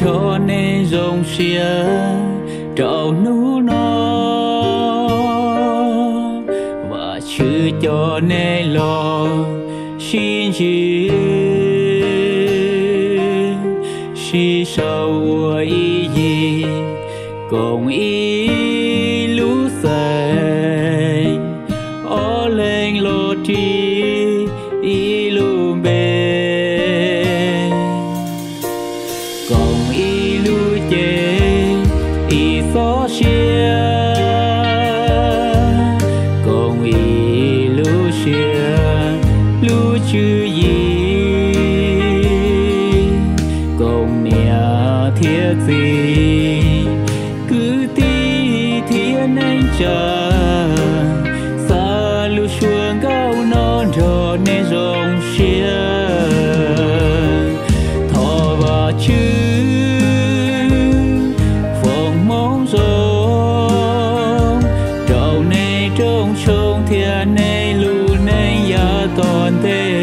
nrog nej zoo siab rau hnub no. Vajtswv coj nej los sib ntsib, sib sau ua ib yig, koom ib lub xeem, ob leeg los ris ib lub npe, koom ib lub cev ib txoj sia, koom ib lub siab lub tswv yim, koom niam thiab txiv, kwv tij thiab neej tsa, xa lub suab nkauj no nrog nej zoo siab. Thov Vajtswv foom hmoov zoo rau nej rooj tshoob thiab nej lub neej yav tom ntej.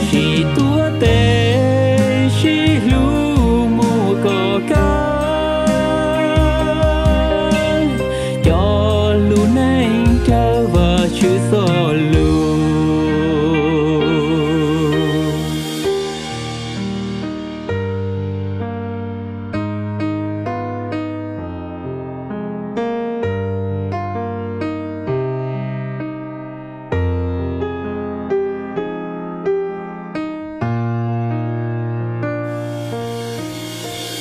Sib tuav tes, sib hlub mus kom kaj, coj lub neej raws Vajtswv txoj lus.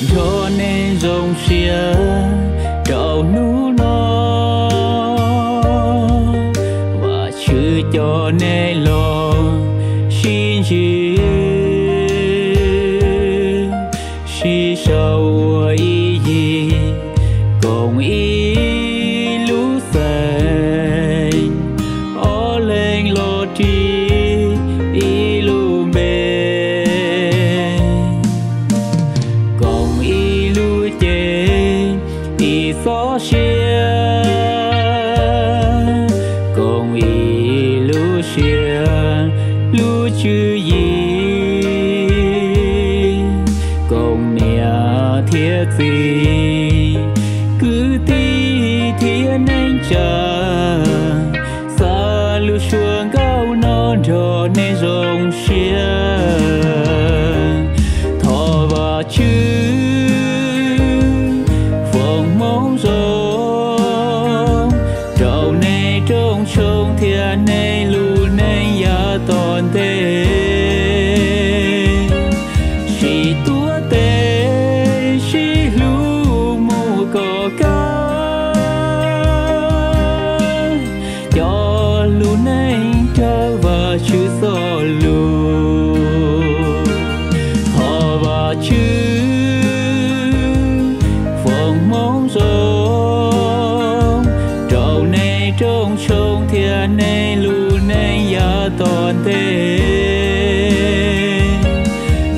Nrog nej zoo siab rau hnub no, Vajtswv coj nej los sib ntsib, sib sau ua ib yig, koom ib lub xeem, ob leeg los ris ib lub npe, koom ib lub cev ib txoj sia, koom ib lub siab lub tswv yim, koom niam thiab txiv, kwv tij thiab neej tsa, xa lub suab nkauj no nrog nej zoo siab. Thov Vajtswv foom hmoov zoo rau nej rooj tshoob thiab nej lub neej yav tom ntej. Sib tuav tes, sib hlub mus kom kaj, coj lub neej raws Vajtswv txoj lus. Thov Vajtswv foom hmoov zoo rau nej rooj tshoob thiab nej lub neej yav tom ntej.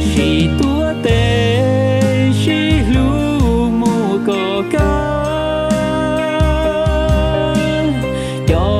Sib tuav tes, sib hlub mus kom kaj, coj